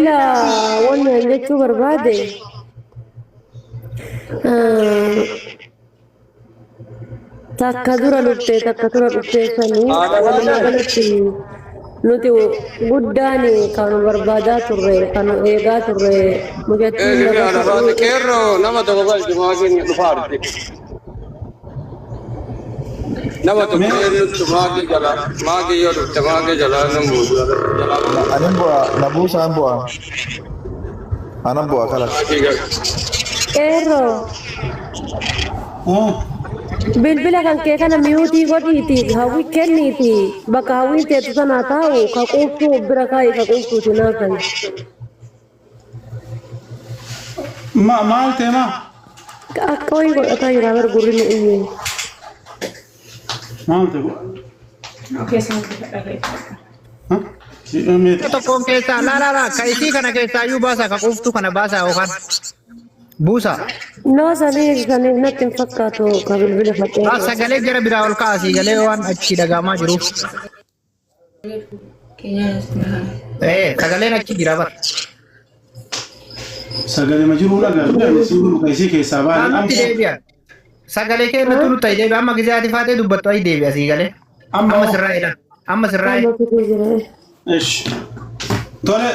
Ila wanni an jechuu barbaade takka dura dhuftee takka dura dhuftee sanii Haadha walumaa baatee. galatti nuti guddaan kan barbaadaa turre kan eegaa turre mucattiin Eegee lafa haadha baate qeerroo nama tokko galchi maatiin dhufaa arti. Nama tokko Mee eenyutti maakii jala maakii yoo dhufte maakii jala nan buusu jalaa Anin bu'a, na buusaan bu'a. Anan bu'a kalas. maakii galchi. Qeerroo Ah, bilbila kan kee kana miyuutii godhiiti hawwi kenniiti bakka hawwiin teettu sanaa taa'u ka quuftuu bira kaa'i ka quuftuuti naafan. Ma maal ta'e maa? Akka wayii godhataa jira bar gurri nu iyyee. Maal ta'e? Ha? Si meeta. Tokkoon keessaa laa laa laa ka isii kana keessaa iyyuu baasaa ka quuftuu kana baasaa yookaan buusaa. Noo saniif saniif natti hin fakkaatu ka bilbila Baa fadheeru. sagalee jara biraa ol ka'a sii galee waan achi dhagahamaa jiruuf. Ee sagaleen achi jira bar. Sagalee ma jiruu dhagaa jedhame siin jiru kan isii keessaa baane Nutti amma deebi'a. Sagalee kee nutti nutti ayi deebi'a. Amma gisee ati faatee dubbattu ayi deebi'a sii galee. amma Amma hoo. sirraa jedhan. Amma sirraa Amma fituu jira. Ish. Tole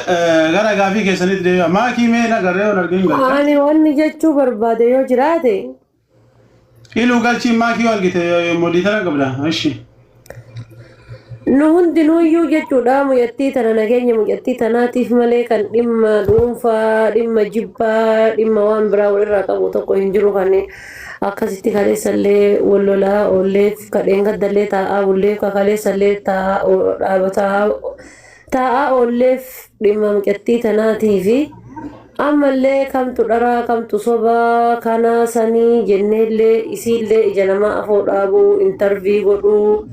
gara gaafii keessanitti deebi'a. Maakii mee nagarree wal argin galcha. Ani wanni jechuu barbaade yoo jiraate Iluu galchiin maakii yoo argite modiitara qabda. Ishi. Nu hundinuuyyuu jechuudha mucattii tana nageenya mucattii tanaatiif malee kan dhimma dhuunfaa, dhimma jibbaa, dhimma waan biraa walirraa qabu tokko hin jiru kan akkasitti kaleessallee wal lolaa oolleef ka dheengaddallee taa'aa bulleef ka kaleessallee taa'aa dhaabataa taa'aa oolleef dhimma mucattii tanaatiifi ammallee kamtu dharaa kamtu sobaa kanaa sanii jenneellee isiillee ija namaa afoo dhaabuu intarvii godhuu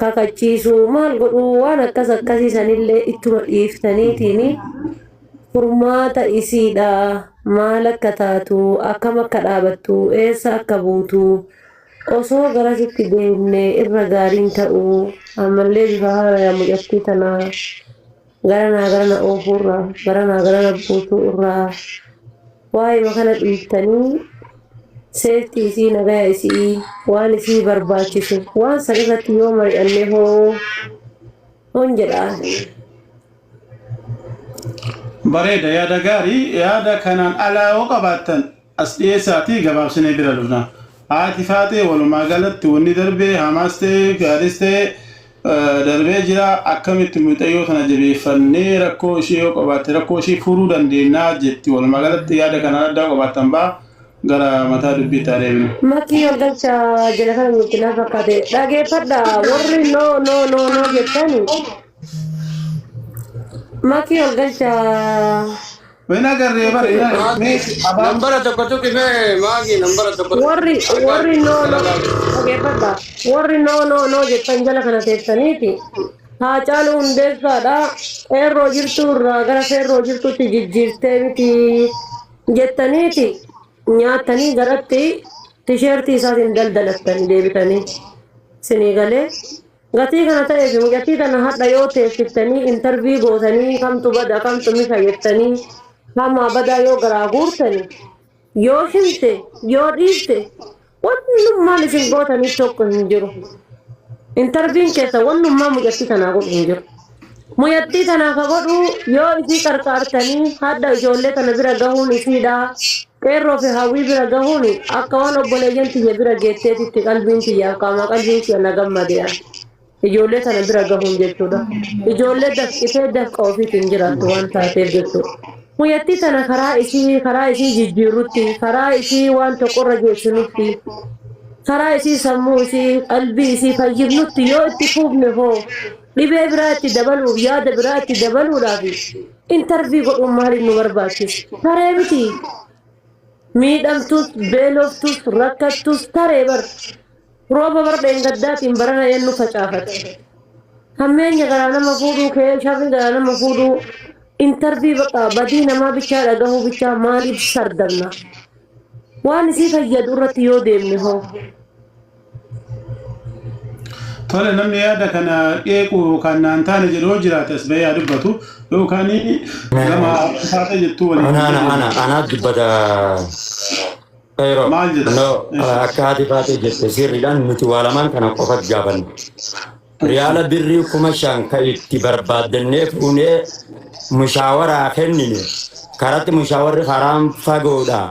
kakachiisuu maal godhuu waan akkas akkasii sanillee ittuma dhiiftaniitiin furmaata isiidha maal akka taatu akkam akka dhaabattu eessa akka buutu osoo garasitti deemne irra gaariin ta'uu ammallee bifa haaraya mucattii tanaa garanaa garana oofuu irraa garanaa garana buusuu irraa waa'ee kana dhiiftanii seeftii isii nagaya isii waan isii barbaachisu waan san irratti yoo mari'anne hoo hon jedha. Bareeda yaada gaarii yaada kanaan alaa yoo qabaattan as dhiyeessaatii gabaabsinee bira dhufna. Haati faaxee walumaa galatti wanni darbee hamaas ta'e gaariis ta'e darbee jira akkamitti muxayyoo tana jabeeffannee rakkoo ishee yoo qabaatte rakkoo ishee furuu dandeenya jetti walumaa galatti yaada kanaan addaa qabaattan ba'a gara mataa dubbiitti haa deebinu. Makii ol galcha jala kana jirti na fakkaate dhageeffadha warri no no no no jettani makii ol galcha. Hin agarree bara hin agarree mee abaa Nambara tokko tuqi mee maagi nambara tokko tuqi. Warri warri no no dhageeffadha warri no no no jettan jala kana teessaniiti Haacaaluu Hundeessaadha qeerroo jirtuu irraa gara feerroo jirtuutti jijjiirtee miti jettaniiti nyaattanii garatti tisheertii isaatiin daldalattanii deebitanii sinii galee gatii kana ta'eef mucattii tana hadha yoo teessiftanii intarvii gootanii kamtu bada kamtu misha jettanii hamaa badaa yoo garaa guurtanii yoo himte yoo dhiifte wannummaan isin gootanii tokko hin jiru. Intarviin keessa wannummaa mucattii tanaa godhu hin jiru. Mucattii tanaa ka godhu yoo isii qarqaartanii hadha ijoollee tana bira gahuun isiidha. Qeerroo fi hawwii bira gahuun akka waan obboleeyyan tiyya bira geetteetitti qalbiin tiyyaaf qaamaa qalbiin kiyya na gammadeera. Ijoollee tana bira gahuun jechuudha. Ijoollee dafqitee dafqa ofiitiin jiraattu waan taateef jechuudha. Mucattii tana karaa isii karaa isii jijjiirrutti karaa isii waan tokkorra geessinutti karaa isii sammuu isii qalbii isii fayyifnutti yoo itti fuufne hoo dhibee biraa itti dabaluuf yaada biraa itti dabaluudhaaf intarvii godhuun maaliif nu barbaachisa? Taree miti. Miidhamtus, beeloftus, rakkattus taree bar. Rooba bar dheengaddaatiin barana eenyu facaafate? Hammeenya garaa nama fuudhuu kee sharri garaa nama fuudhuu intarvii baqa badii namaa bichaa dhagahuu bichaa maaliif sardamna? Waan isii fayyadu irratti yoo deemne hoo? Tole, namni yaada kana qeequ yookaan naan taane jedhu yoo jiraate as bahee haa dubbatu, yookaan gama taatee jettuu waliin. Ana ana ana ana dubbata yeroo Maal jedha? No, akka haati faatee jette sirriidhaan nuti waa lamaan kana qofa gaafanne. Riyaala birrii 5,000 kan itti barbaaddannee fuunee mushaawaraa kennine, karatti mushaawarri karaan fagoodha.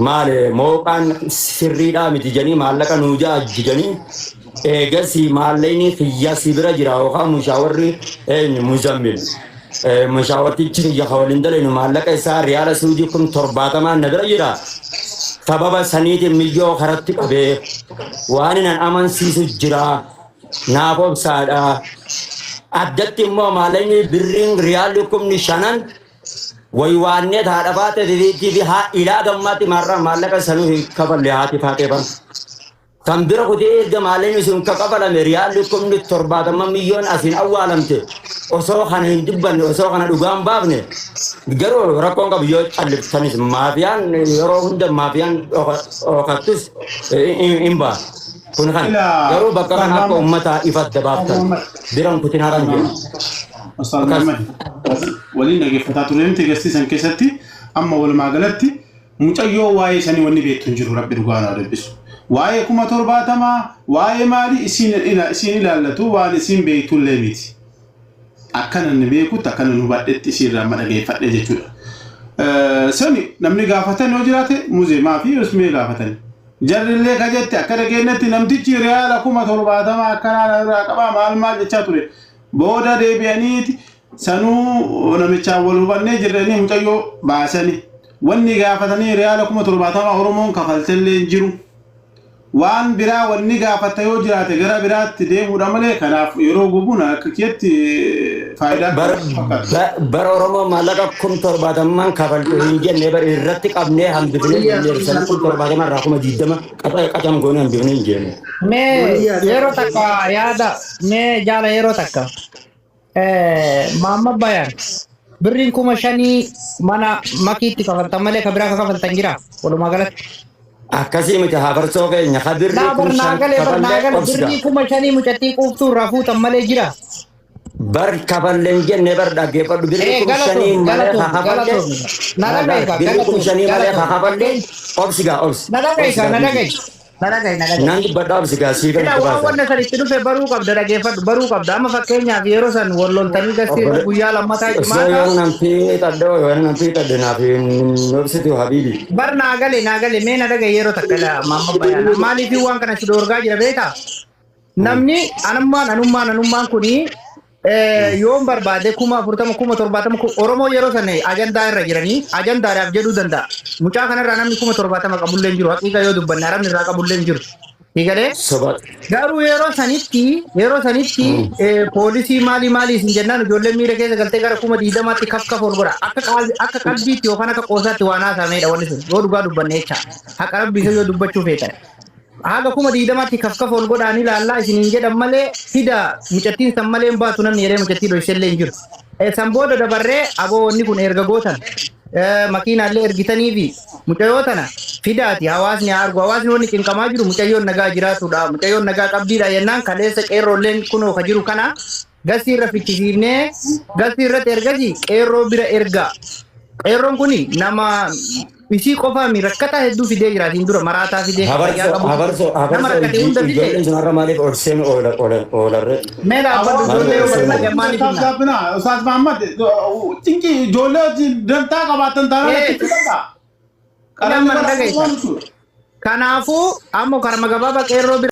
Maali mooqaan sirriidhaa miti jedhanii maallaqa nuu ja'a jiganii, eegasii maallaqni kiyya si bira jira yookaan mushaawarri eenyu Muzammil. Mushaawartichi kiyya ka waliin dalagnu maallaqa isaa riyaala Suudii 70,000 na bira jira. Sababa saniitiin miyyoo karatti qabee waan nan amansiisu jira. Naaf obsaadha. Addatti immoo maallaqni birriin riyaalli 5,000 waywaannee haadha faatee fi haa ilaa gammaatti maallaqa sanuu hin kafalle haati faatee fan. Kan bira kutee erga maallaqni sun ka kafalame riyaalli 70,000 miyyoon asiin awwaalamte, osoo kana hin dubbanne, osoo kana dhugaan baafne, garuu rakkoon qabu yoo calliftanis, maafiyaan yeroo hunda maafiyaan dhokattus hin ba'a. Kun kan garuu bakka kana akka uummataa ifatti baaftan biran kutinaadhaan jedhu. Ustaaz Muhammad waliin dhaggeeffataa ture miti agarsiisan keessatti. Amma walumaa galatti mucayyoo waa'ee sanii wanni beektu hin jiru, rabbi dhugaa naa dubbisu. Waa'ee 70,000, waa'ee maalii isiin ilaallatu, waan isiin beektullee miti. Akkana inni beekutti, akkana nu hubadhetti, isiin amma dhageeffadhe jechuudha. Sani namni gaafatan yoo jiraate muzeemaa fi usmee gaafatan. Jarrillee ka jette akka dhageenyatti namtichi riyaala 70,000 akkanaa irraa qabaa maal maal jechaa ture. Booda deebi'aniiti sanuu namichaan wal hubannee jirranii mucayyoo baasanii. Wanni gaafatanii riyaala 70,000 Oromoon kafaltellee hin jiru. Waan biraa wanni gaafata yoo jiraate gara biraatti deemuudha malee, kanaaf yeroo gubuun akka kiyyatti faayidaa fakkaata. Bara Oromoo maallaqa 70,000 kafaltu hin jenne, bara irratti qabnee hambifnee jennee sana 70,000 irraa 20,000 qacam goonee hambifnee hin jenne. Mee yeroo takka yaada mee jaala yeroo takka maamma bayan birriin 5,000 mana makiitti kafaltan malee ka biraa ka kafaltan jira walumaa galatti? Akkasii miti, hafarsoo keenya ka birrii Naa 5,000 barnaagalee kafallee barnaagalee obsiga. Birrii 5,000 mucattii quuftuu irraa fuutan malee jira. Bar kafalleen jenne, bar dhaggeeffadhu, birrii 5,000 Galatoom malee ka galatoom kafalle galatoom na dhaga'i birrii galatoom 5,000 malee ka galatoom kafalle, obsigaa obsi. Na dhaga'i obsigaa na biifi. dhaga'i na dhaga'i na dhaga'i. Nan dubbadha, obsigaa siifan Ila itti waan baasa. wanna san itti dhufe baruu qabda, dhageeffadhu, baruu qabda. Amma fakkeenyaaf yeroo san wal loltanii gastii irra guyyaa lammataa Osoo jimaata. yoo nan fiixadhe, yoo nan fiixadhe naaf hin obsitu habiibi. Bar naa gale naa gale, mee na dhaga'i yeroo takka la maamma bayaana. Maaliif waan kana si dhoorgaa jira beekaa? Namni anummaan anummaan anummaan kuni yoon barbaade 40,000, 70,000 Oromoo yeroo san ajandaa irra jiranii ajandaadhaaf jedhuu danda'a. Mucaa kanarraa namni 70,000 qabullee hin jiru. Haqiiqa yoo dubbanne arabni irraa qabullee hin jiru. Higalee? Soba. Garuu yeroo sanitti poolisii maalii maalii isin jennaan ijoolleen miira keessa galtee gara 20,000tti kaf kaf ol godha. Akka qalbiitti yookaan akka qoosaatti waan haasamedha wanni sun yoo dhugaa dubbanne jecha. Haqa rabbii isa yoo dubbachuu feetan. Haga 20,000tti kaf kaf ol godhaanii ilaallaa isiniin jedhan malee fida mucattiin san malee hin baatu namni jedhee mucattii dhoysellee hin jiru. San booda dabarree aboo wanni kun erga gootan makiinaallee ergitanii fi mucayyoo tana fidaati hawaasni haa argu, hawaasni wanni cinqamaa jiru mucayyoon nagaa jiraatudha, mucayyoon nagaa qabdiidha jennaan kaleessa qeerroolleen kunoo ka jiru kana gastii irra fichisiifnee gastii irratti ergasi qeerroo bira ergaa. Qeerroon kuni nama isii qofaami rakkataa hedduu fidee jira, asiin dura maraataa fidee kan fayyaa Habarsoo qabu habarsoo nama habarsoo rakkate hunda fidee. Ijoolleen sun har'a maaliif ol seenu oola oola oolarre? Mee dhaabbadhu, ijoollee yoo Maaliif ol barbaade maaliif Ustaaz hinna? Gaabbina, Ustaaz Muhammad, cinqii ijoollee wajjin dantaa qabaatan taanaan Eh, achitti danda'a. Ila Qalamni mana bara dhagaita. waan jechuudha. Kanaafuu ammoo karama gabaabaa qeerroo bira.